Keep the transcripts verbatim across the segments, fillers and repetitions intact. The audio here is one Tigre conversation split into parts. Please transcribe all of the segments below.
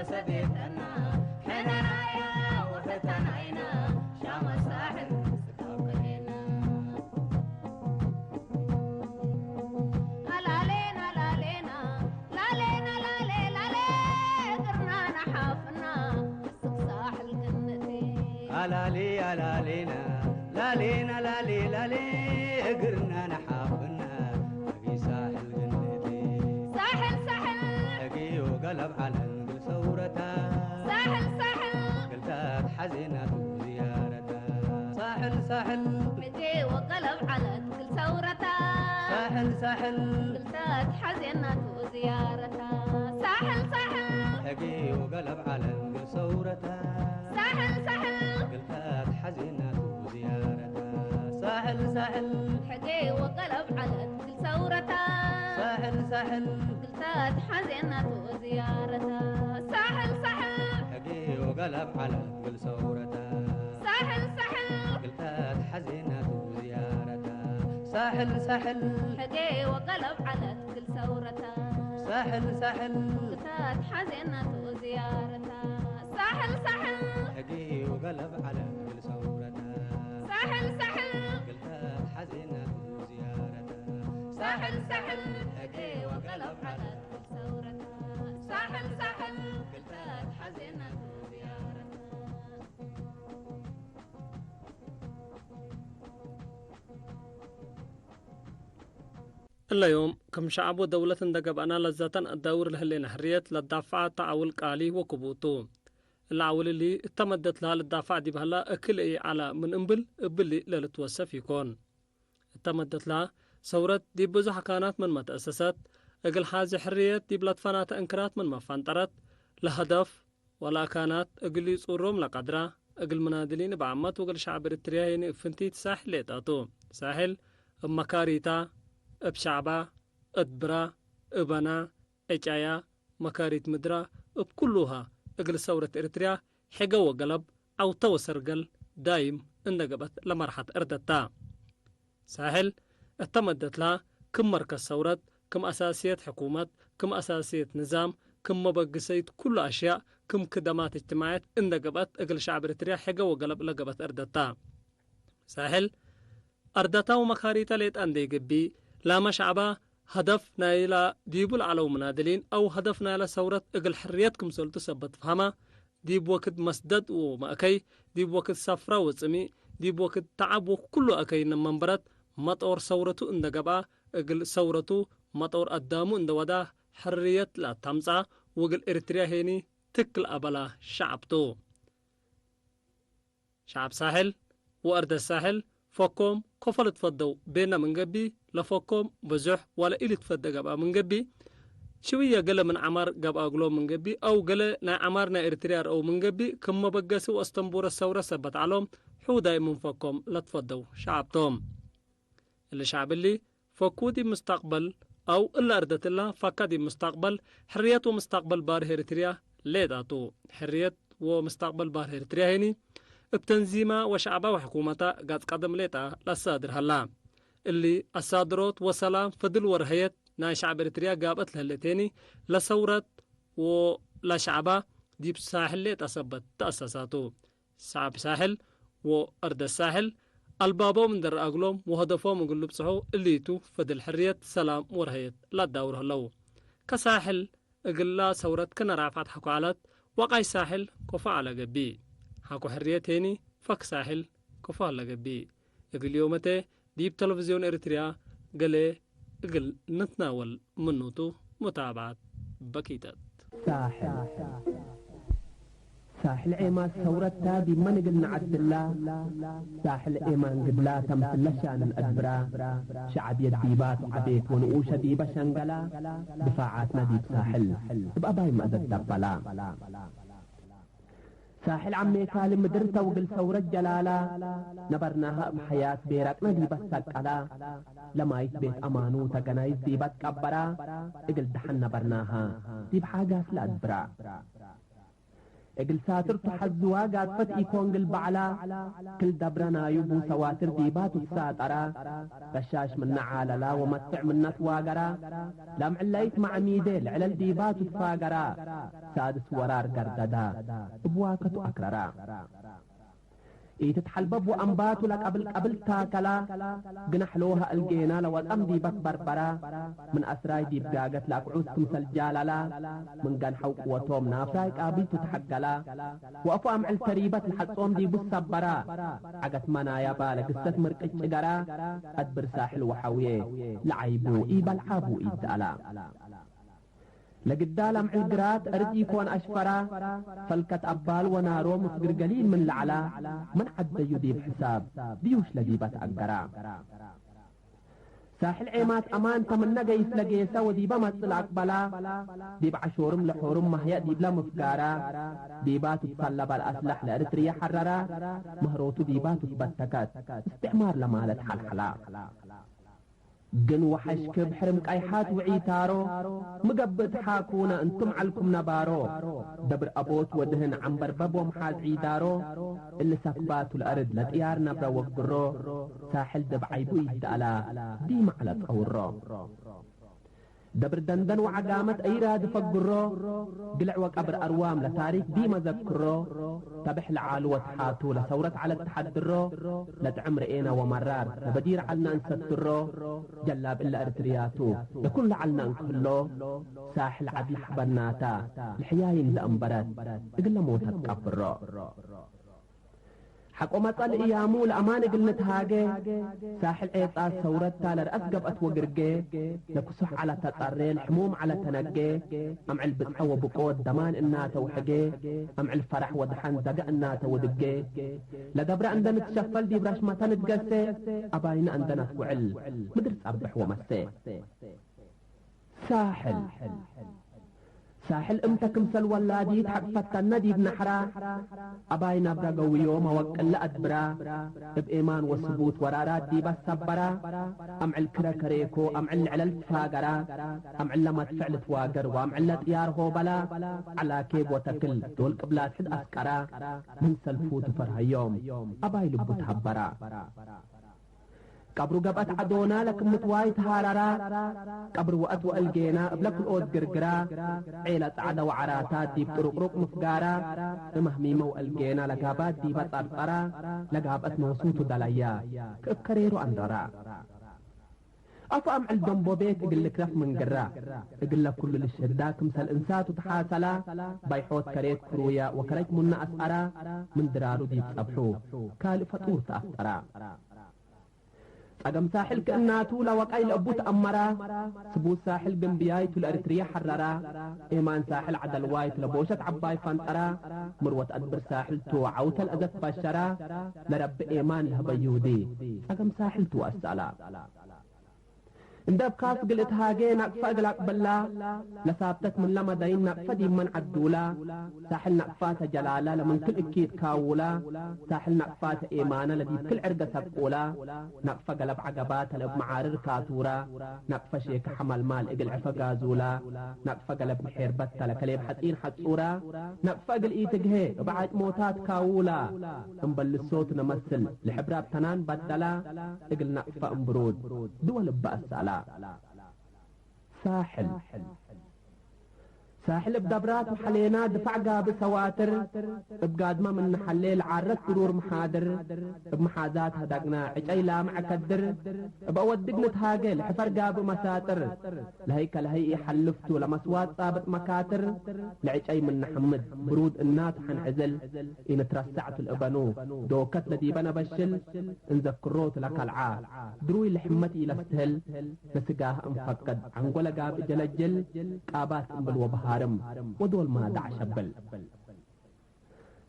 ሰቤተና ሕነ ናያ ወፈታናይና ሻመ ሳሕል ስካብ ከሌና። አላሌና ላሌና ላሌና ላሌ ላሌ እግርና ነሓፍና እስክ ሳሕል ግንእቲ። አላሊ አላሌና ላሌና ላሌ ላሌ እግርና ነሓፍና እግል ሳሕል ግንእቲ። ሳሕል ሳሕል ሕጊ ወገለብ ዐለ እግል ሰውረታ። ሳሕል ሳሕል እግል ተትሐዜናቱ ዝያረታ። ሳሕል ሳሕል ሕጌ ወገለብ ዐለት እግል ሰውረታ። ሳሕል ሳሕል እግል ተትሐዜናቱ ዝያረታ። ሳሕል ሳሕል ሕጌ ወገለብ ዐለ እግል ሰውረታ። ሳሕል ሳሕል እግል ተትሐዜናቱ ዝያረታ። ሳሕል ሳሕል ሕጌ ወገለብ ዐለት እግል ሰውረታ። ሳሕል ሳሕል እግል ተትሐዜናቱ ዝያረታ። ሳሕል ሳሕል ሕጌ ወገለብ ዐለት እግል ሰውረታ። ሳሕል ሳሕል እግል ተትሐዜናቱ ዝያረታ። ሳሕል ሳሕል ሕጌ ወገለብ ዐለት እግል ሰውረታ። ሳሕል ሳሕል እግል ተትሐዜናቱ ዝያረታ። ሳሕል ሳሕል ሕጌ ወገለብ ዐለት እግል ሰውረታ። ሳሕል ሳሕል እግል ተትሐዜናቱ ዝያረታ። ሳሕል ሳሕል ሕጌ ወገለብ ዐለት እግል ሰውረታ። ሳሕል ሳሕል እግል ተትሐዜናቱ ዝያረታ። እለ ዮም፣ ክም ሸዐብ ወደውለት እንደ ገብአና ለዘተን አዳውር ለህሌነ ሕርየት ለዳፍዐ እተ ዐውል ቃሊ ወክቡድ ቱ። እለ ዐውል እሊ፣ እተ መደት ለሀ ልዳፋዕ ዲብ ሀላ እክል ኢዐለ ምን እምብል እብሊ ለልትወሰፍ ኢኮን። እተ መደት ለሀ ሰውረት ዲብ ብዙሕ አካናት ምንመ ተአሰሰት፣ እግል ሓዚ ሕርየት ዲብ ለትፈናተ እንክራት ምንመ ፈንጠረት፣ ለሀደፍ፣ ወለአካናት እግል ኢጹሮም ለቀድራ፣ እግል ምናድሊን እብ ዓመት ወእግል ሸዕብ ኤሪትርያ ሄኒ እብ ፍንቲት ሳሕል ሌጣ ቱ። ሳሕል እብ መካሪታ፣ እብ ሸዕባ፣ እት ብራ፣ እበና፣ ዕጫያ፣ መካሪት ምድራ፣ እብ ኩሉሃ እግል ሰውረት ኤሪትርያ ሕገ ወገለብ፣ ዐውተ ወሰርገል ዳይም እንደ ገብአት ለመርሐት እርደት ታ። ሳሕል እተ መደት ለሀ ክም መርከዝ ሰውረት፣ ክም አሳስየት ሕኩመት፣ ክም አሳስየት ንዛም፣ ክም መበግሰይት ኩሉ አሽያእ፣ ክም ክደማት እጅትማዕየት እንደ ገብአት እግል ሸዕብ ኤሪትርያ ሕገ ወገለብ ለገብአት እርደት ታ። ሳሕል አርደታ ወመካሪተ ሌጠ እንዴ ገብእ፣ ላመ ሸዕባ ሀደፍ ናይላ ዲቡ ለዐለው ምናድሊን አው ሀደፍ ናይለ ሰውረት እግል ሕርየት ክምሰልቱ ሰበት ፈሀመ፣ ዲብ ወክድ መስደድ ወመእከይ፣ ዲብ ወክድ ሰፍረ ወጽምእ፣ ዲብ ወክድ ተዐብ ወኩሉ አከይ እነ መንበረት መጦር ሰውረቱ እንደ ገብአ፣ እግል ሰውረቱ መጦር አዳሙ እንደ ወዳ፣ ሕርየት ለአተምጽአ ወእግል ኤሪትርያ ሄኒ ትክ ለአበላ ሸዐብ ቱ። ሸዐብ ሳሕል ወአርደት ሳሕል ፈኮም ከፎ ልትፈደው ቤነ ምን ገብእ፣ ለፈኮም ብዙሕ ወለ ኢልትፈደ ገብአ ምን ገብእ፣ ሽውየ ገሌ ምን ዐማር ገብአ እግሎም ምን ገብእ፣ አው ገሌ ናይ ዐማር ናይ ኤሪትርያ ረአው ምን ገብእ፣ ክም መበገሲ ወአስተንቡረ ሰውረ ሰበት ዐሎም፣ ሑዳይ ምን ፈኮም ለትፈደው ሸዐብ ቶም። እሊ ሸዐብ እሊ፣ ፈኩ ዲብ ምስተቅበል፣ አው እለ አርደት እላ ፈካ ዲብ ምስተቅበል፣ ሕርየት ወምስተቅበል ባርህ ኤሪትርያ ሌጣ ቱ። ሕርየት ወምስተቅበል ባርህ ኤሪትርያ ሄኒ፣ እብ ተንዚማ ወሸዕባ ወሕኩመታ ጋጽ ቀደም ሌጣ ለአሳድር ሀላ። እሊ አሳድሮት ወሰላም፣ ፍድል ወርሀየት ናይ ሸዕብ ኤሪትርያ ጋብአት ለህሌት ሄኒ፣ ለሰውረት ወለሸዕባ ዲብ ሳሕል ሌጣ ሰበት ተአሰሳ ቱ። ሰዓብ ሳሕል ወአርደት ሳሕል አልባቦም እንዴ ረአ እግሎም ወሀደፎም እግል ልብጽሑ እሊቱ፣ ፈድል ሕርየት፣ ሰላም ወርሀየት ለአዳውር ህለው። ከሳሕል እግላ ሰውረት ክነ ራፍዐት ሐቆ ዐለት፣ ወቃይ ሳሕል ከፎ ዐለ ገብእ። ሐቆ ሕርየት ሄኒ ፈክ ሳሕል ከፎ ሀለ ገብእ። እግል ዮመቴ ዲብ ተለፍዝዮን ኤሪትርያ ገሌ እግል ንትናወል ምኑ ቱ፣ ሙታብዐት በኪተት። ሳሕል። ሳሕል ዔማት ሰውረት ታ፣ ዲብ መን እግል ነዐድላ? ሳሕል ዔማን ግድላ፣ ተምስል ለሻንን አድብራ። ሸዐብየት ዲባ ቱ ዐቤት ወንኡሸ ዲበ ሸንገላ። ድፋዓትነ ዲብ ሳሕል እብ አባይ መአዘት ደበላ። ሳሕል ዐሜካሊ ምድር ተ ወእግል ሰውረት ጀላላ፣ ነበርናሀ እብ ሐያት ቤረቅነ ዲበ ሰቀላ፣ ለማይት ቤት አማኑ ተገናይዝ ዲበ ትቀበራ፣ እግል ደሐን ነበርናሀ ዲብ ሓጋስ ለአድብራ። እግል ሳትር ቱ ሐዝዋ ጋድፈት ኢኮን ግል በዐላ፣ ክል ደብረ ናዩቡ ሰዋትር ዲባ ቱ ትሳጠራ፣ ረሻሽ ምነ ዓለላ ወመትዕ ምነ ትዋገራ፣ ለምዕለይት መዐሚዴ ለዕለል ዲባ ቱ ትፋገራ፣ ሳድስ ወራር ገርደዳ እብ ዋከቱ አክረራ። ኢትትሐልበብ ወአንባቱ ለቀብል ቀብል ታከላ፣ ግናሕ ሎሀ እልጌና ለወጠም ዲበ ትበርበራ፣ ምን አስራይ ዲብ ጋገት ለአግዑዝ ክምሰል ጃላላ፣ ምን ገንሐው ቅወቶም ናፍራይ ቃቢል ቱ ተሐገላ፣ ወአፉ አምዕል ተሪበት ለሐጾም ዲቡ ትሰበራ፣ ዐገት መናያባ ለግሰት ምርቅጭ ገራ፣ አድብር ሳሕል ወሐውዬ ለዓይቡ ኢበልዓቡ ኢደአላ። ለግዳል አምዕል ግራት አርድ ኢኮን አሽፈራ፣ ፈልከት አባል ወናሮም እት ግርገሊል ምን ለዐላ፣ ምን ዐደዩ ዲብ ሕሳብ ድዩሽ ለዲበ ተአገራ። ሳሕል ዔማት አማን ተ ምነ ገይስ ለጌሰ ወዲበ መጽእ ለአቅበላ፣ ዲብ ዐሾርም ለሖርም ማህየእ ዲብለ ምፍጋራ፣ ዲባ ትትሰለበ ለአስለሕ ለእርትርየ ሐረራ፣ ምህሮቱ ዲባ ትትበተከት እስትዕማር ለማለት ሐልሐላ። ግን ወሐሽክብ ሕርም ቀይሓት ወዒታሮ፣ ምገብእ ተሓኩነ እንቱም ዐልኩም ነባሮ። ደብር አቦት ወድህን ዐንበርበብ ወምሓዝ ዒዳሮ፣ እሊ ሰክባቱ ለአርድ ለጥያር ነብረ ወግሮ፣ ሳሕል ዲብ ዓይቡ ኢደአላ ዲመ ዐለ ጸውሮ። ደብር ደንደን ወዐጋመት አይራድ ፈግሮ፣ ግልዕ ወቀብር አርዋም ለታሪክ ዲመ ዘክሮ፣ ተብሕ ለዓሉ ወትሓቱ ለሰውረት ዐለት ተሐድሮ፣ ለጥዕም ርኤነ ወመራር ለበዲር ዐልነ እንሰትሮ፣ ጀላብ እለ እርትርያቱ ለኩለ ዐልነ እንክህሎ፣ ሳሕል ዐድ ለሐበናታ ለሕያይ እንደ እንበረት እግለ ሞተት ቀብሮ። ሐቆ መጸ ለእያሙ ለአማን እግል ንትሃጌ፣ ሳሕል ዔጻት ሰውረታ ለረአስ ገብአት ወግርጌ፣ ለክሱሕ ዐለ ተጸሬ ለሕሙም ዐለ ተነጌ፣ አምዕል ብጽዐ ወብቆት ደማን እናተ ውሕጌ፣ አምዕል ፈረሕ ወደሐን ዘገ እናተ ወድጌ፣ ለደብረ እንደ ንትሸፈል ዲብ ረሽመተ ንትገሴ፣ አባይነ እንደ ነትውዕል ምድር ጸብሕ ወመሴ። ሳሕል። ሳሕል እምተ ክምሰል ወላዲት ሐቅ ፈተነ ዲብ ነሐራ፣ አባይ ነብረ ገውዮ መወቅል ለአድብራ፣ እብ ኤማን ወስቡት ወራራት ዲበ ሰበራ፣ አምዕል ክረ ከሬኮ፣ አምዕል ልዕለል ትፋገራ፣ አምዕል ለመድፍዕ ልትዋገር ወአምዕል ለጥያር ሆበላ፣ ዐላኬብ ወተክል ዶል ቅብላት ሕድ አስቀራ፣ ምን ሰልፉ ትፈርሀዮም አባይ ልቡ ተሀበራ። ቀብሩ ገብአት ዐዶና ለክምትዋይ ተሃረራ፣ ቀብር ወአት ወእልጌና እብለ ክልኦት ግርግራ፣ ዔለ ጸዕደ ወዐራታት ዲብ ጥሩቅሩቅ ምፍጋራ፣ እመህሚመ ወእልጌና ለጋባት ዲበ ጸርጸራ፣ ለጋብአት ኖሱቱ ደለያ፣ ክእብ ከሬሩ አንረራ። አፉ አምዕል ደንቦቤት እግል ልክረፍ ምን ግራ፣ እግለ ኩሉ ልሸዳ ክምሰል እንሳቱ ተሓሰላ፣ ባይሖት ከሬት ክሩያ ወከረጅ ሙነ አስአራ፣ ምን ድራሩ ዲብ ጸብሑ ካልእ ፈጡር ተአፍጠራ። ጸገም ሳሕል ክእናቱ ለወቃይ ለእቡ ተአመራ። ስቡት ሳሕል ግንብያይ ቱ ለእርትርየ ሐረራ። ኤማን ሳሕል ዐደልዋይ ቱ ለቦሸት ዐባይ ፈንጠራ። ምርወት አድብር ሳሕል ቱ ዐውተ ለአዘት በሸራ። ለረቢ ኤማን ለህበ ይሁዲ ጸገም ሳሕል ቱ ወአሰአላ። እንደ እብ ካስ እግል እትሃጌ ናቅፈ እግል አቅብላ። ለሳብተት ምን ለመዳይን ናቅፈ ዲብ መን ዐዱላ። ሳሕል ናቅፋተ ጀላላ ለምን ክል እኪት ካውላ። ሳሕል ናቅፋተ ኤማነ ለዲብ ክል ዕርገ ሰቁላ። ናቅፈ ገለብ ዐገባተ ለእብ መዓርር ካቱራ። ናቅፈ ሼከ ሐመልማል እግል ዕፈ ጋዙላ። ናቅፈ ገለብ ምሔርበተ ለከሌብ ሐጺን ሐጹራ። ናቅፈ እግል ኢትግሄ እብ ዓጭሞታት ካውላ። እምበል ልሶት ነመስል ለሕብራብ ተናን በደላ። እግል ናቅፈ እምብሩድ ድወል እበ አሰአላ። ሳሕል። ሳሕል እብ ደብራት ወሐሌና ድፋዕ ጋብእ ሰዋትር። እብ ጋድመ ምን ነሐሌ ለዓረት ግሩር መሓድር። እብ መሓዛት ሀዳግና ዕጨይ ላምዐ ከድር። እብ አወድግ ንትሃጌ ለሕፈር ጋብእ መሳጥር። ለሀይ ከለሀይ ኢሐልፍቱ ለመስዋት ጻብጥ መካትር። ለዕጨይ ምን ነሐምድ ብሩድ እናቱ ሐንዕዝል። ኢንትረሰዕቱ ለእበኑ ዶከት ለዲበ ነበሽል። እንዘክሮቱ ለከልዓ ድሩይ ለሕመት ኢለስትህል። ለስጋህ እንፈቅድ ዐንጎለ ጋብእ ጀለጅል። ቃባት እምብል ወበሃርም ወዶል ማዳዕ ሸብል።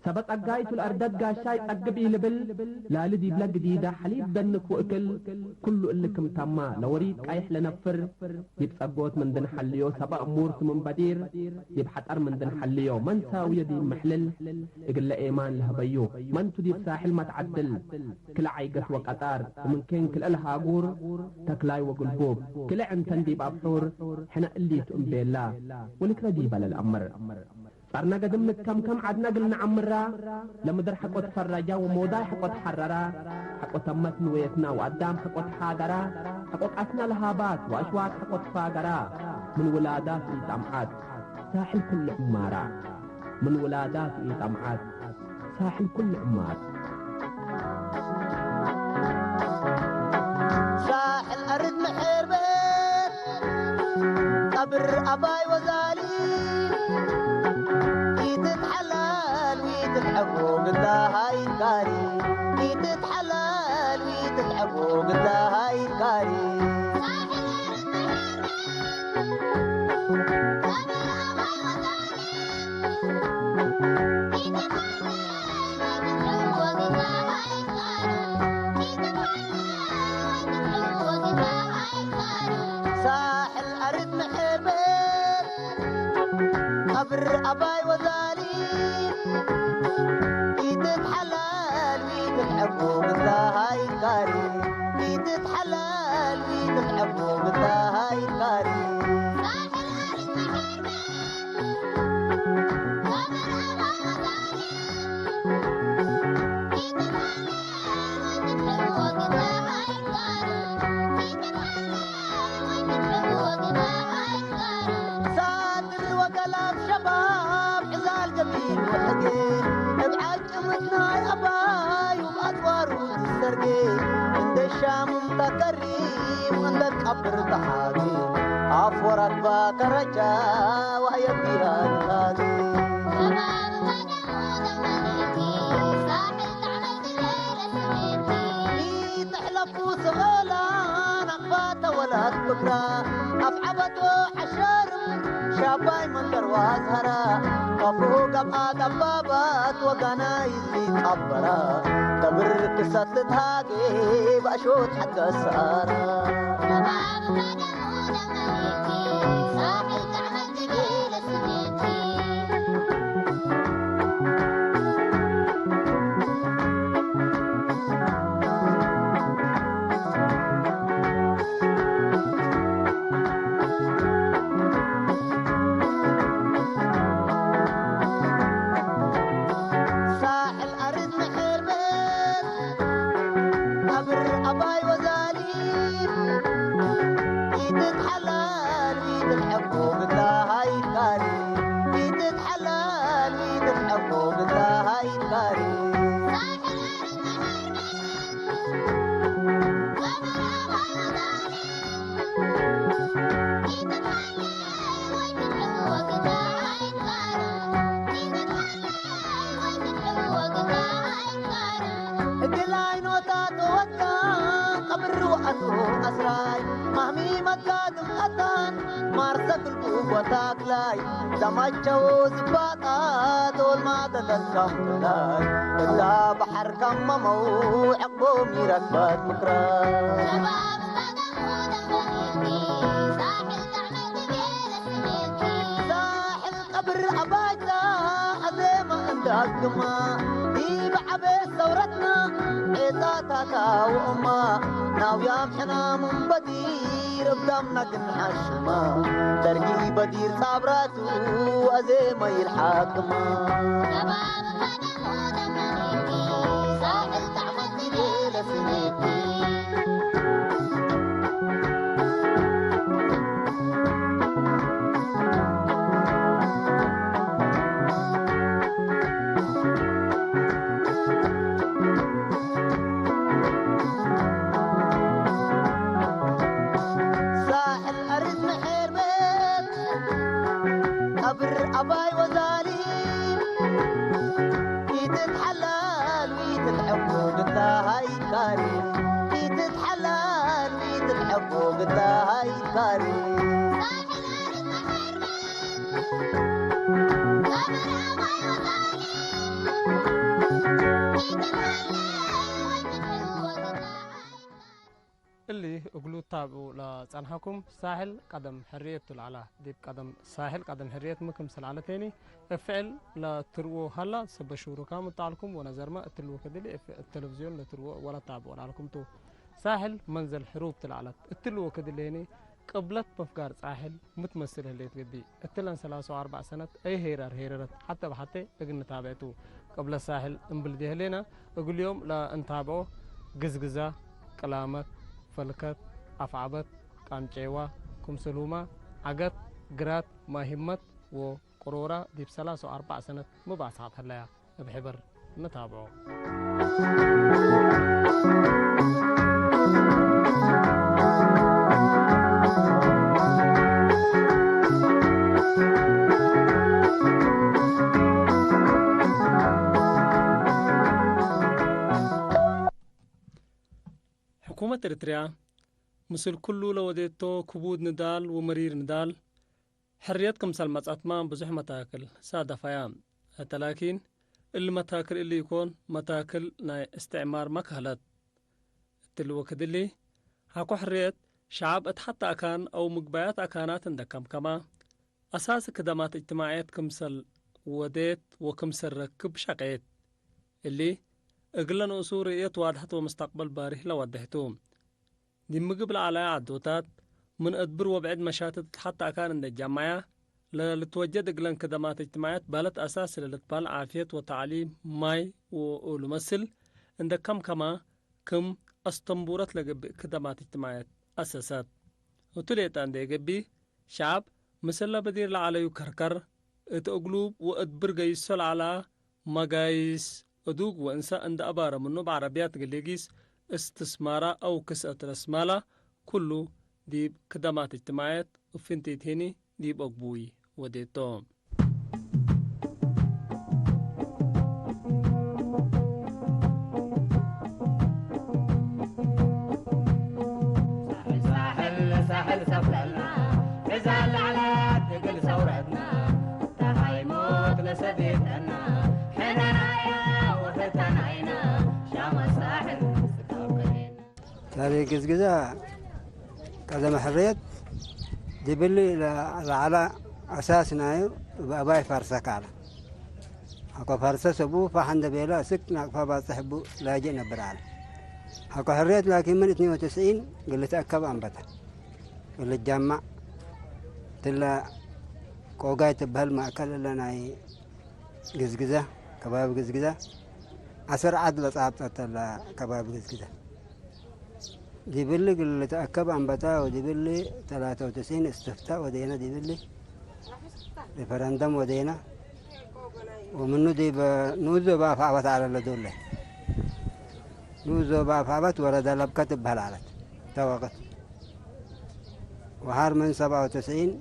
ሰበ ጸጋይቱ ለአርደት ጋሻይ ጸግብ ኢልብል። ላሊ ዲብለ ግዲዳ ሐሊብ ደንክ ወእክል። ኩሉ እሊ ክም ተማ ለወሪት ቃይሕ ለነፍር። ዲብ ጸጎት ምን ድንሐልዮ ሰበ እሙርቱ ምን በዲር። ዲብ ሐጠር ምን ድንሐልዮ መን ሳውየ ዲብ መሕልል። እግለ ኤማን ለህበዩ መንቱ ዲብ ሳሕል መትዓድል። ክለ ዓይገት ወቀጣር ወምን ኬን ክልኤ ለሃጉር። ተክላይ ወግልቡብ ክልኤ ዕንተን ዲብ አብሑር። ሕነ እሊቱ እምቤላ ወልክረ ዲበ ለልአምር። ጸርነ ገድም ንትከምከም ዐድነ እግል ነዐምራ፣ ለምድር ሐቆ ትፈረጃ ወሞዳይ ሐቆ ተሐረራ፣ ሐቆ ተመት ንወየትና ወአዳም ሐቆ ተሓደራ፣ ሐቆ ቃስና ለሃባት ወአሽዋት ሐቆ ትፋገራ፣ ምን ውላዳት ኢጠምዓት ሳሕል ኩሉ ዕማራ፣ ምን ውላዳት ኢጠምዓት ሳሕል ኩሉ ዕማር። ሳሕል አርድ መሐርበት ቀብር አባይ ወዛሊ፣ ኢትትሐላል ወኢትትሐጎ ግላሃ ኢትካሪ፣ ኢትትሐላል ወኢትትሐጎ ግላሃ ኢትካሪ። ሳሕል አርድ መሐርበት ቀብር አባይ ወዛሊ፣ ኢትትሐላል ወኢትትሐጎ ግላሃ ኢትካሪ፣ ኢትትሐላል ወኢትትሐጎ ግላሃ ኢትካሪ። ሳጥር ወገላብ ሸባብ ዕዛል ገቢል ወሕጌ፣ እብ ዓጭምት ናይ አባዩ አጽዋሩ ትሰርጌ፣ እንደ ሻምም ተከሪም እንደ ቀብር ተሓጌ፣ አፍ ወረክባ ከረጃ ወህየ ቢሃ ትካጌ። ኢተሕለፉ ሰኦላ ናቅፋተ ወላት ብክራ፣ አፍዓበቶ ሐሸርም ሻባይ መንደር ወአዝሀራ፣ ከፍሁ ገብአ ደባባት ወጋናይ ሊቀበራ፣ ተብር ክሰት ልትሃጌ በአሾት ሐቀ ሰአራ። ሳሕል አርድ መሐርበት ቀብር አባይ ወዛሊ፣ ኢትትሐላል ወኢትትሐጎ ግላሃ ኢትካሪ፣ ኢትትሐላል ወኢትትሐጎ ግላሃ ኢትካሪ። እግል አይኖታ ተወካ ቀብር ወአቱ አስራይ፣ ማህሚ መትካ ድምቀታን ማርሰ ክልቡ ወታክላይ፣ ደማቸው ዝባጣ ዶል ማደለት ከምትላይ፣ እላ በሐር ከመመው ዐቅቦም ይረክበት ምክረ። ሳሕል ቀብር አባይታ አዜመ እንዳግማ፣ ዲብ ዐቤት ሰውረትና ዔጻታታ ወእማ፣ ናውያም ሕናም እምበዲር እብ ደምና ግንሓሽማ፣ ደርጊ በዲር ጻብራቱ አዜመ ይልሓክማ። ሳሕል አርድ መሐርበት ቀብር አባይ ወዛሊ፣ ኢትትሐላል ወኢትትሐጎ ግላሃ ኢትካሪ፣ ኢትትሐላል ወኢትትሐጎ ግላሃ ኢትካሪ። እሊ እግሉ ታብዑ ለጸንሐኩም ሳሕል ቀደም ሕርየት ቱ ለዐላ። ዲብ ቀደም ሳሕል ቀደም ሕርየት ሚ ክምሰል ዐለቴኒ፣ እብ ፍዕል ለትርኦ ሀላ፣ ሰበ ሹሩካም እት ዐልኩም ወነዘርመ እትሊ ወክድ እሊ እብ ቴሌቪዝዮን ለትርኦ ወለታብዖ ለዐልኩም ቱ። ሳሕል መንዘል ሕሩብ ቱ ለዐለት። እትሊ ወክድ እሌኒ ቅብለት ምፍጋር ጻሕል ምትመስል ህሌት ገብእ። እትለን ሰላሳ ወአርበዕ ሰነት አይ ሄራር ሄረረት ሐቴ ብሐቴ እግል ንታብዕ ቱ። ቅብለት ሳሕል እምብል እንዴ ህሌነ፣ እግል ዮም ለእንታብዖ ግዝግዘ፣ ቅላመት፣ ፈልከት፣ አፍዐበት፣ ቃምጨዋ፣ ክምስልሁመ፣ ዐገት፣ ግራት፣ ማይ ህመት ወ ቅሮራ ዲብ ሰላሳ ወአርበዕ ሰነት ምባጽሐት ህለያ እብ ሕበር ንታብዖ። ሕኩመት ኤረትርያ፣ ምስል ክሉ ለወዴቶ ክቡድ ንዳል ወመሪር ንዳል፣ ሕርየት ክምሰል መጽአትመ ብዙሕ መታክል ሳደፈያ። ህተ ላኪን፣ እሊ መታክል እሊ ኢኮን፣ መታክል ናይ እስትዕማርመ ከህለት። እትሊ ወክድ እሊ፣ ሐቆ ሕርየት ሸዐብ እት ሐቴ አካን አው ምግባያት አካናት እንደ ከምከመ፣ አሳሲ ክደማት እጅትማዕየት ክምሰል ወዴት ወክምሰል ረክብ ሸቄት። እሊ፣ እግለ ንኡሱ ርእየት ዋድሐት ወምስተቅበል ባሪህ ለወዴሕ ቱ። ዲብ ምግብ ለዐለያ ዐዶታት፣ ምን እድብር ወብዕድ መሻትት እት ሐቴ አካን እንዴ ጃመዐያ፣ ለልትወጀድ እግለን ክደማት እጅትማዕየት በለት አሳሲ ለልትበህል ዓፍየት ወተዕሊም፣ ማይ ወእሉ መስል እንዴ ከምከመ፣ ክም አስተንቡረት ለገብእ ክደማት እጅትማዕየት አሰሰት። እቱ ሌጠ እንዴ ገብእ፣ ሸዐብ ምስለ በዲር ለዐለዩ ከርከር፣ እት እግሉብ ወእድብር ገይሶ ለዐላ መጋይስ፣ እዱግ ወእንሰ እንደ አባረ ምኑ እብ ዐረብያት እግል ሊጊስ እስትስማራ አው ክስአት ረስማላ፣ ኩሉ ዲብ ክደማት እጅትማዕየት እብ ፍንቲት ህኒ ዲብ አግቡይ ወዴቶ። ሳሕል፣ ሳሕል፣ ሳሕል ሰፍለልና፣ ዕዛል ለዐለት እግል ሰውረትና፣ ተሃይሞት ለሰቤተና፣ ሕነናያ ወፈተናይና፣ ሻመ ሳሕል ስካብ ከሌና። ታሪክ ግዝግዛ ቀደመ ሕርየት ዲብሊ ለዐለ አሳስ ናዩ እብ አባይ ፋርሰ ካለ። ሐቆ ፋርሰ ሰቡ ፋሕ እንደ ቤለ አስክ ናቅፋ ባጽሕ እቡ ላጅእ ነብር ዐለ። ሐቆ ሕርየት ላኪን ምን እትኔን ወትስዒን እግል ልትአከብ አንበተ። እግል ልትጃማዕ እትለ ቆጋይ ትበህል ማእከል እለ ናይ ግዝግዘ፣ ከባቢ ግዝግዘ፣ ዐሰር ዐድ ለጻብጠት እለ ከባቢ ግዝግዘ። ዲብሊ እግል ልትአከብ አንበተ ወዲብሊ ተላተ ወትስዒን እስትፍታእ ወዴነ፣ ዲብሊ ሪፈረንደም ወዴነ፣ ወምኑ ዲብ ንኡስ ዞባ አፍዐበት ዐለ ለዶለ። ንኡስ ዞባ አፍዐበት ወረደ ለብከ ትበህል ዐለት እተ ወቅት። ወሐር ምን ሰብዐ ወትስዒን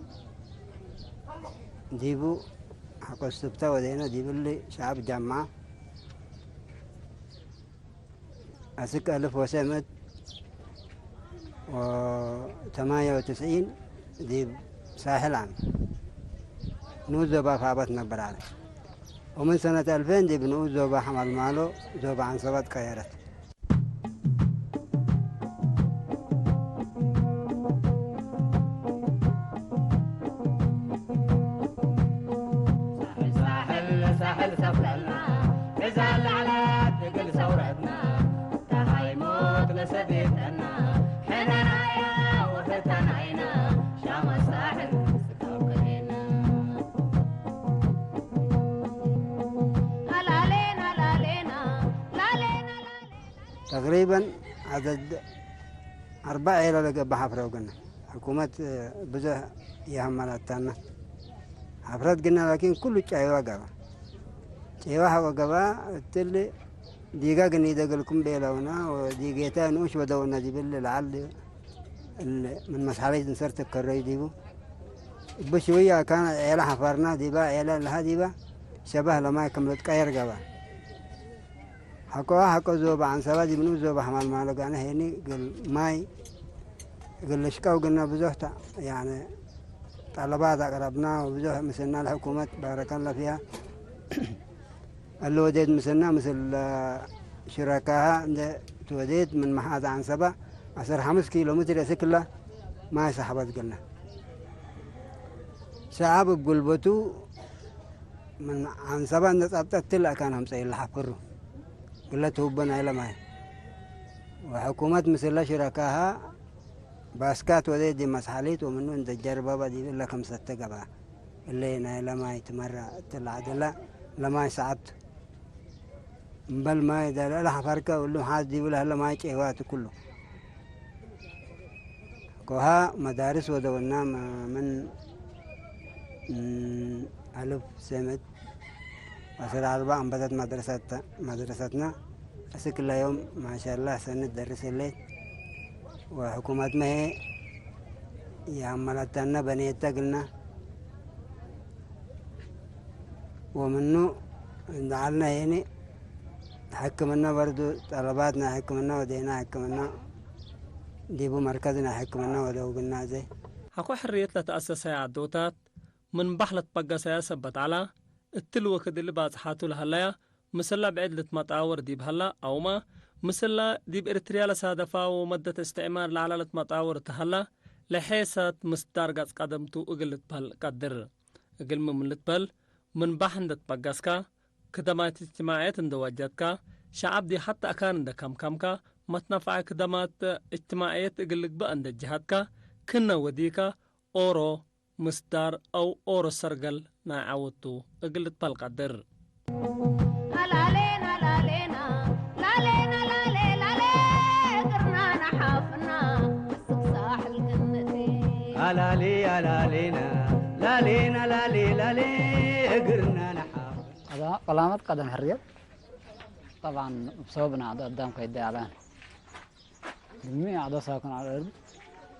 ዲቡ ሐቆ እስትፍታእ ወዴነ፣ ዲብሊ ሸዐብ ጃምዐ። አስክ አልፍ ወሰዕ ምእት ወተማንየ ወትስዒን ዲብ ሳሕል ዐም ንኡስ ዞባ አፍዐበት ነብር ዐለ። ወምን ሰነት አልፌን ዲብ ንኡስ ዞባ ሐማልማሎ ዞባ ዐንሰበት ቀየረት። ሳሕል፣ ሳሕል፣ ሳሕል ሰፍለልና፣ ዕዛል ለዐለት እግል ሰውረትና፣ ተሃይሞት ለሰቤተና፣ ሕነናያ ወፈተናይና፣ ሻመ ሳሕል ስካብ ከሌና። ሀላሌና፣ ላሌና፣ ላሌና፣ ላሌና። ተቅሪበን ዐደድ አርበዕ ዔለ ለገብእ ሐፍረ ወግነ። ሕኩመት ብዙሕ የሀመላታና ሐፍረት ግነ፣ ላኪን ኩሉ ጨይዋ ገባ። ጨይዋ ሐቆ ገባ፣ እትሊ ዲጋ ግኒ ደገልኩም ቤለውና፣ ወዲጌታ ንኡሽ ወደውና ዲብል ለዐል እል ምን መስሐለይት እንሰር ትከረዩ ዲቡ። እብ ሽውያ ካን ዔለ ሐፈርና ዲባ፣ ዔለ ለሃ ዲባ፣ ሸባህ ለማይ ክም ልትቀየር ገባ። ሐቆ ሐቆ ዞበ ዐንሰባ ዲብ ንኡስ ዞበ ሐማልማሎ ጋነ ሄኒ እግል ማይ እግል ልሽቀው ግነ ብዙሕ ተ-፣ ያኒ ጠለባት አቅረብና ወብዙሕ ምስልና ለሕኩመት ባረከላ ፊሃ። እለ ወዴት ምስልና ምስል ሽረካሃ እንዴ ትወዴት ምን መሓዝ ዐንሰባ ዐሰር ሐምስ ኪሎ ሜትር እስክላ ማይ ሰሐበት ግልና። ሸዐብ እብ ጉልበቱ ምን ዐንሰባ እንዴ ጸብጠት እትለ አካን አምጸዩ ለሐፍሩ። እግለ ትሁበ ናይለ ማይ። ወሕኩመት ምስለ ሽረካሃ ባስካት ወዴ ዲብ መስሐሊት ወምኑ እንዴ ጀርበበ ዲብ እለ ክምሰተ ገብአ። እለ ናይለ ማይ ትመረ እት ለዐደለ ለማይ ሰዐብ ቱ። እምበል ማይ ዳለ ለሐፈርከ እሉ ሐዝ ዲቡ ለህለ ማይ ጨህዋት ኩሉ። ኮሃ መዳርስ ወደወና ምን አልፍ ሰመት ዐስር አርባ አንበተት መድረሰት፣ መድረሰትና እስክ ለዮም ማሻአላህ ሰኒ ትደርስ ህሌት። ወሕኩመትመ ህዬ የአመለተነ በኔተ እግልና ወምኑ እንደ ዐልነ ሄኒ ሕክምና በርዱ ጠለባት ናይ ሕክምና ወዴና ሕክምና ዲቡ መርከዝ ናይ ሕክምና ወደውግና ዘይ። ሐቆ ሕርየት ለተአሰሰየ አዶታት ምን ባሕ ለትበገሰየ ሰበት ዐላ፣ እትሊ ወክድ እሊ ባጽሓቱ ለሀለያ፣ ምስላ ብዕድ ልትመጣወር ዲብ ሀላ አውመ፣ ምስላ ዲብ ኤርትርያ ለሳደፋ ወመደት እስትዕማር ለዐላ ልትመጣወር እተ ሀላ፣ ለሔሰት ምስዳር ገጽ ቀደምቱ እግል ልትበህል ቀድር። እግልሚ ምን ልትበህል፣ ምን ባሕ እንዴ ትበገስካ፣ ክደማት እጅትማዕየት እንዴ ወጀድካ፣ ሸዐብ ዲብ ሐቴ አካን እንዴ ከምከምካ፣ መትነፈዐ ክደማት እጅትማዕየት እግል ልግበእ እንዴ ጀሀድካ፣ ክነ ወዲከ ኦሮ ምስዳር አው ኦሮ ሰርገል ናይ ዐውቱ እግል ልትበህል ቀድር። አላሌና ላሌና፣ ላሌና ላሌ ላሌ፣ እግርና ነሓፍና፣ እስክ ሳሕል ግንእቲ። አላሌ አላሌና፣ ላሌና ላሌ ላሌ፣ እግርና ነሓፍና። አዳ ቀላመት ቀደም ሕርየት ጠብዓን እብ ሰበብ ናዕዶ አዳም ከይደ ያላን። ግሚ አዕዶ ሳክን ዐለ እርድ፣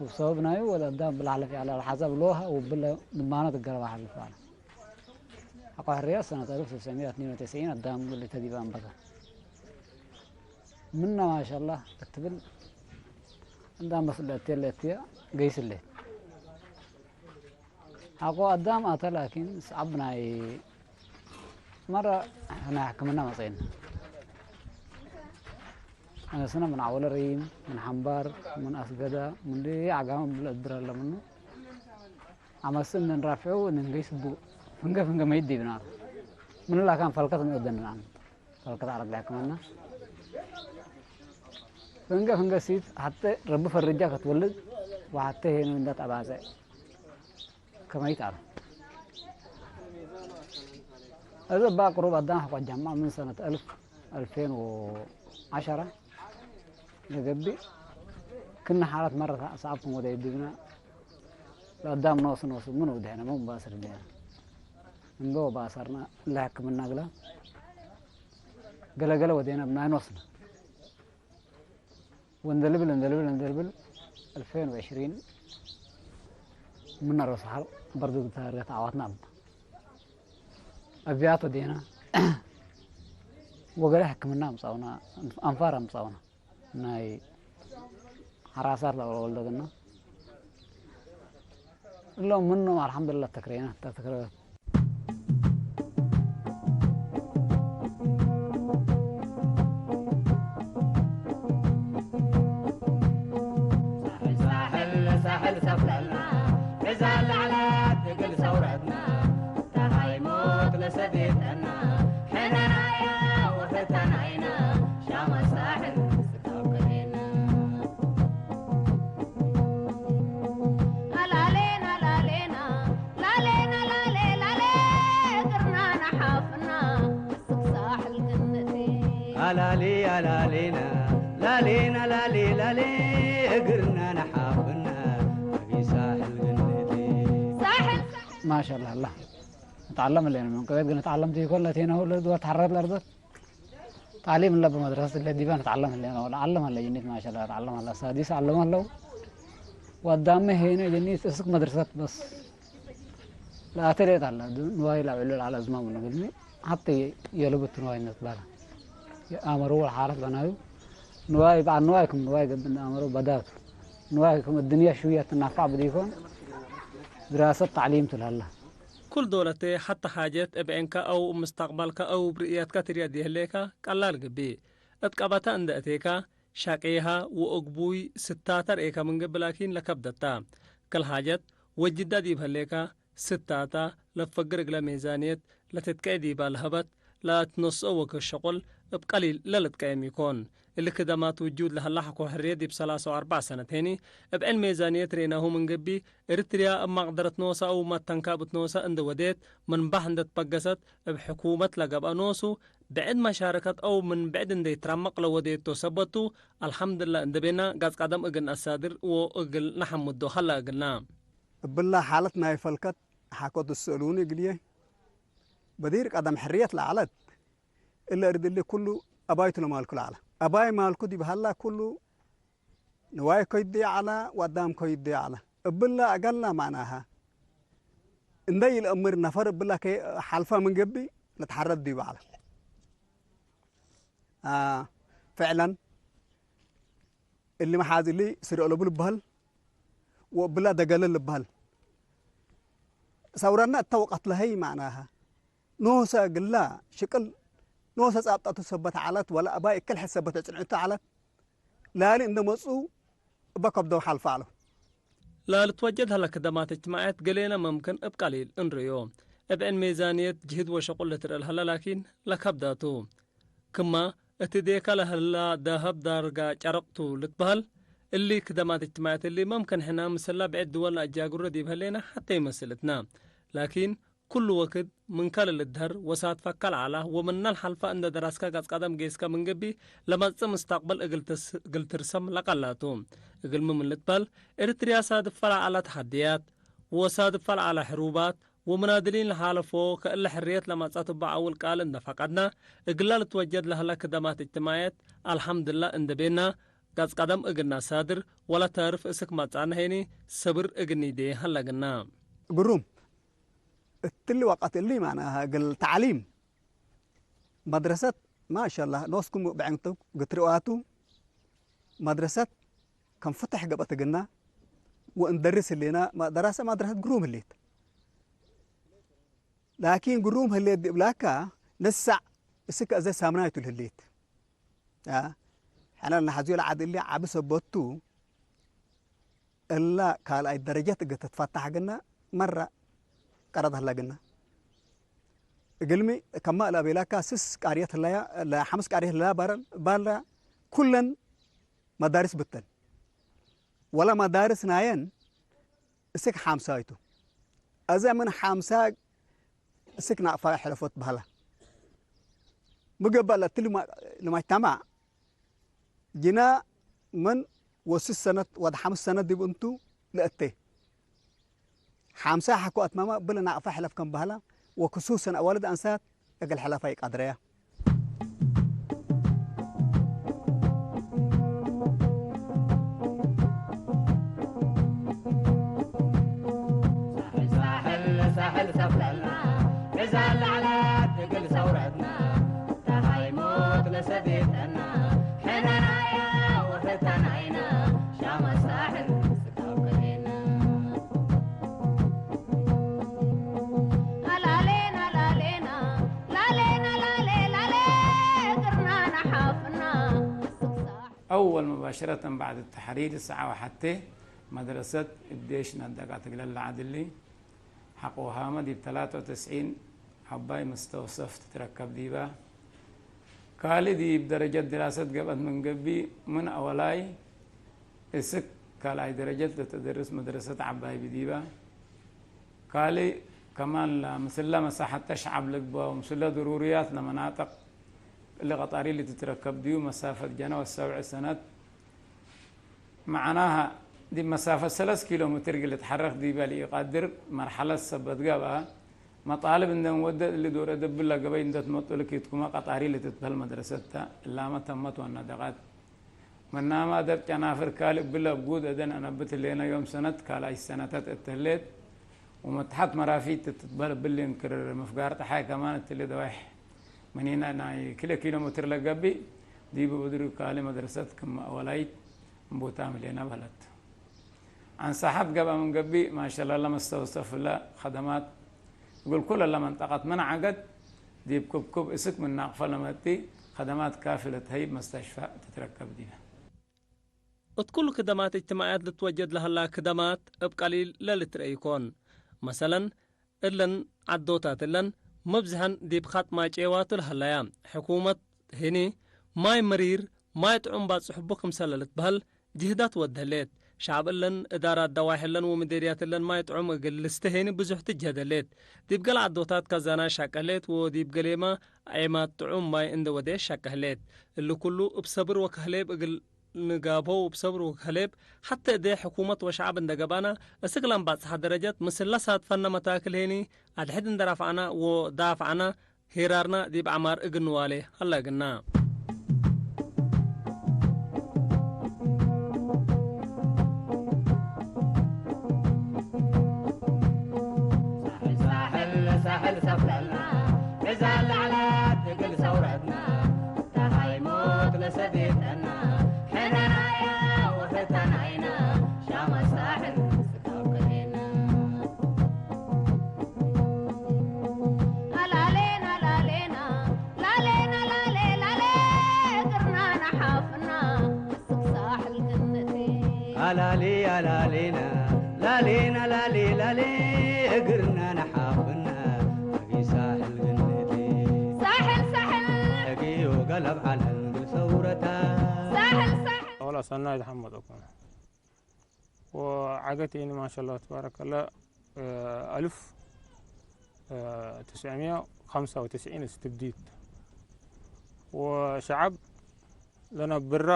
ወብሰበብ ናዩ ወድ አዳም እብለ ሐለፍ ዐለ፣ ለሐዘ እብሎሀ ወእብለ ድማኖ ትገረበ ሐልፍ ዐለ። ሐቆ ሕርየት ሰነት አልፍ ወትስዕ ሚት ወትስዒን አዳም እግል ተ ዲበ አንበተ። ምነ ማሻአላህ እት ብል አዳም በስ እለ እቴ ለእትየ ገይስ ህሌት። ሐቆ አዳም አተ ላኪን ሰዐብ ናይ መረ ናይ ሕክምና መጽአነ። አነስነ ምን ዐወለ ረዪም፣ ምን ሐምባር፣ ምን አስገዳ፣ ምን ዲ ዐጋመ እብለ እድር ሀለ ምኑ። አመስል እንራፍዑ እንንገይስ ቡ ፍንገ ፍንገ መይት ዲብና። ምን ላካን ፈልከት ንወደንና። ፈልከት ዐረብ ለሕክምና። ፍንገ ፍንገ ሲት ሐቴ ረቢ ፈርጃ ከትወልድ ወሐቴ ሄኑ እንደ ጠባጸ። ከመይት ዐለ። እዘ እበ ቅሩብ አዳም ሐቆ ጀምዐ ምን ሰነት አልፍ፣ አልፌን ወዐሸረ ለገብእ፣ ክነ ሓለት መረ ሰዐብ ክም ወደ ዲብነ፣ ለአዳም ኖሱ ኖሱ ምን ወደሐነ ምን ባስር እንዴ፣ እንዶ ባሰርነ ለሕክምና እግለ፣ ገለገለ ወዴነ እብ ናይ ኖስነ። ወእንደ ልብል፣ እንደ ልብል፣ እንደ ልብል፣ አልፌን ወዕሽሪን ምነ ሮስ ሐር በርዱ እግል ተርገት አዋትና እብ አብያት ወዴና ወገሌ ሕክምና አምጻኡና፣ አንፋር አምጻኡና። ናይ ሐራሳት ለወልደግና እሎም ምኖም አልሐምዱሊላህ ተክሬና፣ ተክረ ሳሕል፣ ሳሕል ሰፍለልና፣ ዕዛል ለዐለት እግል ሰውረትና፣ ተሃይሞት ለሰዴተና፣ ሕነናያ ወፈተናይና፣ ሻመ ሳሕል ስካብ ከሬና። አላሌና ላሌና፣ ላሌና ላሌ ላሌ፣ እግርና ነሓፍና፣ እስክ ሳሕል ግንእቲ። አላሌ አላሌና፣ ላሌና ላሌ ላሌ፣ እግርና ነሓፍና፣ አቢ ሳሕል ግንእቲ። ሳሕል ማሻአላህ፣ አላህ። ንትዓለም እሌነ ምን ቅቤት ግን ንትዓለም ቱ ይኮን ለቴነሁ ለድወ ተሐረት ለርደት። ታሊም እለ በመድረሰት እለ ዲበ ንትዓለም ህሌነ ወለዓለም ሀለ ጅኒት ማሻአላህ ለዓለም ሀለ ሳዲስ ዓለም ሀለው። ወአዳምመ ሄነ ጅኒት እስክ መድረሰት በስ ለአተ ሌጥ ሀለ። ንዋይ ለአብዕሎ ለዐለ አዝማም ምኑ ግልሚ ሐቴ የልቡት ንዋይ እንዴ ትባለ። የአመሩ ወለሓረት በናዩ ንዋይ በዐል ንዋይ ክም ንዋይ ገብእ እንዴ አመሩ በዳቱ። ንዋይ ክም እድንየ ሽውየ ትናፋዕ ብዲኮን ድራሰት ተዕሊም ቱ ለሀለ። ኩል ዶለቴ ሐተ ሓጀት እብ ዐይንከ አው እብ ምስተቅበልከ አው እብ ርእየትከ ትርኤ ዲህሌከ ቀላል ገብእ። እት ቀበተ እንደ እቴከ ሸቄሃ ወእግቡይ ስታተ ርኤከ ምን ገብእ ላኪን ለከብደት ተ። ክል ሓጀት ወጅዳ ዲብ ህሌከ ስታተ ለትፈግር እግለ ሜዛንየት ለትትከኤ ዲባ ለሀበት ለአትነስኦ ወክድ ሸቁል እብ ቀሊል ለልትቀየም ኢኮን። እሊ ክደማት ውጁድ ለሀላ ሐቆ ሕርየት ዲብ ሰላሳ ወአርበዕ ሰነት ሄኒ፣ እብ ዕን ሜዛንየት ሬናሁ ምን ገብእ፣ ኤሪትርያ እብ ማቅደረት ኖሰ አው መተንካብት ኖሰ እንዴ ወዴት፣ ምን ባህ እንዴ ትበገሰት፣ እብ ሕኩመት ለገብአ ኖሱ፣ ብዕድ መሻረከት አው ምን ብዕድ እንዴ ትረመቅ ለወዴቶ ሰበት ቱ፣ አልሐምድላ እንዴ ቤና፣ ጋጽ ቀደም እግል ነአሳድር ወእግል ነሐምዶ ሀላ እግልና። እብላ ሓለት ናይ ፈልከት ሐቆ ትስአሉኒ እግልዬ፣ በዲር ቀደም ሕርየት ለዐለት፣ እለ እርድ እሊ ኩሉ አባይቱ ለማልኩ ለዐለ። አባይ ማልኩ ዲብ ሀላ ኩሉ ንዋይ ኮይዱ ዐለ፣ ወአዳም ኮይዱ ዐለ። እብለ አገላ ማዕናሀ፣ እንደ ኢለአምር ነፈር እብለ ከ-፣ ሐልፈ ምን ገብእ ልትሐረድ ዲቡ ዐለ። አ፣ ፍዕለን፣ እሊ መሓዝ እሊ ስርኦ ለቡ ልበህል፣ ወእብለ ደገለ ልበህል። ሰውረነ እተ ወቀት ለሀይ ማዕናሀ፣ ኖሰ እግላ ሽቅል ኖሰ ጻብጠቱ ሰበት ዐለት፣ ወለ አባይ እክል ሕድ ሰበት እጽንዕቱ ዐለት። ላሊ እንደ መጽኡ እበ ከብደው ሐልፈ ዐለው። ለልትወጀድ ሀለ ክደማት እጅትማዕየት ገሌነ መምክን እብ ቀሊል እንርእዮ። እብ ዕን ሜዛንየት ጅህድ ወሸቁል ልትርኤ ለሀለ ላኪን ለከብዳቱ። ክማ እት እዴከ ለሀላ ደሀብ ዳርጋ ጨረቅቱ ልትበህል፣ እሊ ክደማት እጅትማዕየት እሊ መምክን ሕነ ምስላ ብዕድ ድወል ነአጃግሮ ዲብ ህሌነ ሐቴ ይመስል እትነ። ላኪን፣ ኩሉ ወክድ ምንከ ለልድሀር ወሳትፈከ ለዐለ ወምነ ለሐልፈ እንደ ደረስከ ገጽ ቀደም ጌስከ ምን ገብእ ለመጽእ ምስተቅበል እግል ትስ-፣ እግል ትርሰም ለቀላቱ። እግልሚ ምን ልትበህል፣ ኤሪትርያ ሳድፈ ለዐለ ተሐድያት ወሳድፈ ለዐለ ሕሩባት ወምናድሊን ለሓለፎ ከእለ ሕርየት ለመጽአት እበ አውል ቃል እንደ ፈቀድነ፣ እግላ ልትወጀድ ለሀለ ክደማት እጅትማዕየት አልሐምድላ እንደ ቤና፣ ገጽ ቀደም እግል ነአሳድር ወለተርፍ እስክ መጽአነ ሄኒ ሰብር እግል ኒዴ ሀለግና። ግሩም። እትሊ ወቀት እሊ ማዕናሀ እግል ተዕሊም መድረሰት ማሻላህ ኖስኩም ብዕንቱ ግትርዋቱ መድረሰት ከም ፍትሕ ገብአት እግልና ወእንደርስ ህሌና መ-፣ ደራሰ መድረሰት ግሩም ህሌት። ላኪን ግሩም ህሌት ዲብላካ ነሳዕ እስክ አዘ ሳምናይቱ ልህሌት። አ፣ ሕነ ለነሐዝዮ ለዐድ እሊ ዐቢ ሰበቱ እላ ካልኣይ ደረጀት እግል ትትፈታሕ ግና መረ ቀረጥ ህለ ግና። እግልሚ ከማ ለአቤላካ ስስ ቃርየት ህለያ፣ ለሐምስ ቃርየት ህለያ ባረ-፣ ባለ ኩለን መዳርስ ብተን። ወለ መዳርስ ናየን እስክ ሓምሳይቱ። አዘ ምን ሓምሳ እስክ ናቅፋ ሕለፎት በህላ። ምገባ ለትሊ ማ-፣ ለማጅተማዕ ጅና ምን ወስስ ሰነት ወድ ሐምስ ሰነት ዲብ እንቱ ለእቴ። ሓምሳ ሐኮ አትማማ እብለ ናቅፋ ሕለፍ ከም በህላ ወክሱሰን አዋልድ አንሳት እግል ሕለፋ ኢቀድረያ። ሳሕል ሳሕል ሳሕል ሰፍለልና፣ እዛ ለዐለት እግል ሰውረትና፣ ተሃይሞት ለሰዴተና፣ ሕነናያ ወፈተናይና፣ ሻመ ሳሕል ስካብ ከሌና። አላሌና ላሌና፣ ላሌና ላሌ ላሌ፣ እግርና ነሓፍና፣ ስክሳሕ። አወል ሙባሸረተን በዕድ ተሕሪር ሰዓ ወሐቴ መድረሰት እብ ዴሽ ነደቃት እግለ ለዐድ እሊ፣ ሐቆሃመ ዲብ ተላተ ወትስዒን ዐባይ መስተውሰፍ ትትረከብ ዲባ። ካልእ ዲብ ደረጀት ድራሰት ገብአት ምን ገብእ፣ ምን አወላይ እስክ ካልኣይ ደረጀት ለተደርስ መድረሰት ዐባይ ብዲባ። ካልእ ከማን ለምስለ መሳሐተ ሸዐብ ልግበእ ወምስለ ድሩርያት ለመናጥቅ እሊ ቀጣሪ ልትትረከብ ዲቡ መሳፈት ጀነ ወሰብዕ ሰነት። መዕናሀ፣ ዲብ መሳፈት ሰለስ ኪሎ ሜትር እግል ልትሐረክ ዲበ ለኢቀድር መርሐለት ሰበት ገብአ። መጣልብ እንዴ ንወደት እሊ ዶር አደብለ ገበይ እንዴ ትመጡ ልኪትኩመ ቀጣሪ ልትትበህል መድረሰት ተ፣ እላመ ተመት ወነደቀት። መናመ አደር ጨናፍር ካልእ እብለ እብ ጉድ አደን አነብት ህሌነ ዮም ሰነት ካልኣይ ሰነተት እት ህሌት። ወመትሐት መራፊት ትትበህል እብሊ እንክር መፍጋር ጠሓይ ከማን እትሊ ደዋይሕ መኒነ ናይ ክልኤ ኪሎ ሜትር ለገብእ ዲብ ብድሩ ካልእ መድረሰት ክም አወላይት እንቡታም ህሌነ በህለት። አንሳሐት ገብአ ምን ገብእ ማሻላህ ለመስተውሰፍ እለ ከደማት እግል ኩለ ለመንጠቀት ምን ዐገት ዲብ ክብክብ እስክ ምን ናቅፈ ለመጽእ ከደማት ካፊ ለትሀይብ መስተሽፈ ትትረከብ ዲበ። እት ኩሉ ክደማት እጅትማዕያት ልትወጀድ ለሀላ ክደማት እብ ቀሊል ለልትረኤ ኢኮን። መሰለን፣ እለን ዐዶታት እለን መብዝሐን ዲብ ኻጥ ማጭየዋቱ ለሀለያ። ሕኩመት ህኒ፣ ማይ መሪር፣ ማይ ጥዑም ባጽሕቡ ክምሰለ ልትበህል ጅህዳት ወድ ህሌት። ሸዐብ እለን እዳራት ደዋሒ እለን ወምዴርያት እለን ማይ ጥዑም እግል ልስተ ህኒ ብዙሕ ትጅህድ ህሌት። ዲብ ገሌ ዐዶታት ካዛናይ ሸቀ ህሌት ወዲብ ገሌመ ዔማት ጥዑም ማይ እንዴ ወዴ ሸቀ ህሌት። እሊ ኩሉ እብ ሰብር ወከህሌብ እግል ንጋብሆ እብ ሰብር ወከህሌብ ሐቴ እዴ ሕኩመት ወሸዐብ እንዴ ገብአነ፣ እስክ ለንባጽሐ ደረጀት ምስል ለሳትፈነ መታክል ህኒ አድሕድ እንዴ ረፍዐነ ወዳፍዐነ፣ ሄራርነ ዲብ ዐማር እግል ንዋሌ ሀለ እግልነ። ሳሕል ሳሕል ሳሕል ሰፍለልና፣ ዕዛል ለዐለት እግል ሰውረትና፣ ተሃይሞት ለሰዴተና፣ ሕነናያ ወፈተናይና፣ ሻመ ሳሕል ስካብ ከሌና። አላሌና ላሌና፣ ላሌና ላሌ ላሌ፣ እግርና ነሓፍና፣ እስክ ሳሕል ግንቴ። አላሌ አላሌና፣ ላሌና ላሌ ላሌ፣ እግርና ነሓፍና፣ ሕጊ ሳሕል ግንቴ። ሳሕል ሳሕል። ሕጊ ወገለብ ዐለን እግል ሰውረታ። ሳሕል ሳሕል። ወላ ሰናይ ተሐመድ እኮ። ወዐገት የኒ ማሻአላህ ተባረከላህ፣ እ፣ አልፍ፣ እ፣ ትስዕምየ ወኸምሰ ወትስዒን እስትብዲት። ወሸዐብ ለነብረ፣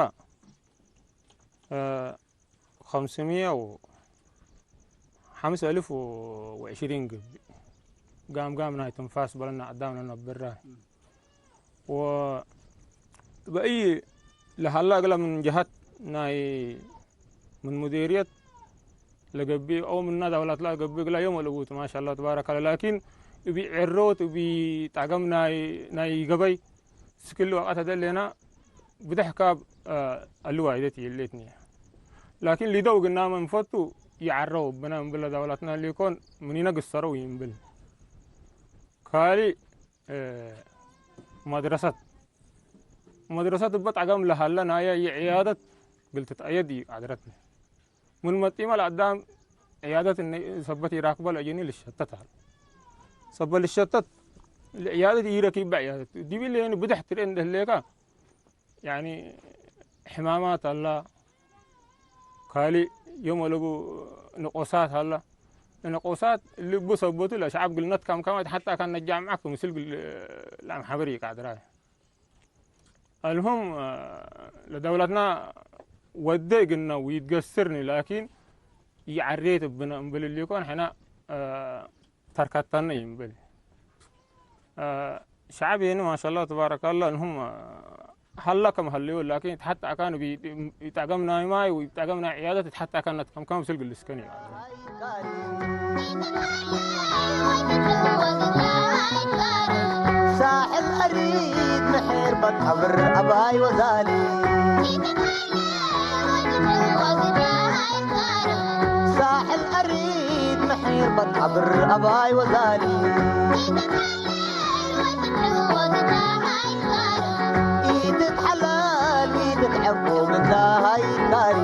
እ፣ ኸምስምየ ወሐምስ አልፍ ወዕሽሪን ገብእ። ጋም ጋም ናይ ትንፋስ በለና አዳም ለነብረ። ወበእይ ለሀላ እግለ ምን ጀሀት ናይ ምን ሙዲርየት ለገብእ አው ምና ዳውላት ለገብእ እግለ ዮም አለቡ ቱ ማሻአላህ ተባረከላህ። ላኪን እብ ዔሮት እብ ጣገም ናይ፣ ናይ ገበይ ስክል ወቀት ሀደሌና ብደሕ ካብ፣ አ፣ አልዋይደት ይሌትኒ። ላኪን ሊደው ግናመ እንፈቱ ይዓረው ብነ እምብል ለዳውላትና ሊኮን ምኒነ ግሰረው ይእምብል። ካሊ እ፣ መድረሰት፣ መድረሰት እበ ጣገም ለሀለ ናየ ይዕያደት እግል ትትአየድ ይአድረትኒ። ምን መጢመ ለአዳም ዕያደት እነ ሰበት ኢራክበ ለአጀኒ ልሸተት ሀለ። ሰበት ልሸተት ለዕያደት ኢረኪበ ዕያደት። ዲብለ የኒ ብደሕ ትርኤ እንደ ህሌከ፣ ያኒ ሕማማት ሀላ፣ ካልእ ዮም አለቡ ንቆሳት ሀላ። ንቆሳት ልቡ ሰበቱ ለሸዐብ ግልነት ካምካማት ሐታ ካን ነጃምዐክ ምስል ግል ለአምሐብር ይቃድራ። አልሁም ለደውለትና ወዴ እግልነ ወይትገስርኒ ላኪን ይዐሬት እብነ እምብል እሊኮን ሕነ ተርከተነ ይምብል። ሸዐብ የኒ ማሻአላህ ተባረካላህ እንሁም ሀላ ከም ሀለዩ ላኪን ተሐት አካን ኢጣገም ናይ ማይ ወኢጣገም ናይ ዕያደት ተሐት አካን ነትከምከም ምስል ግልስከን ይላል። ሳሕል አሪድ ምሒር በቃብር አባይ ወዛሊ። ሳሕል አሪድ ምሒር በቃብር አባይ ወዛሊ። ኢትትሐለል ኢትትዐቦ ምንታ ሃይካሪ።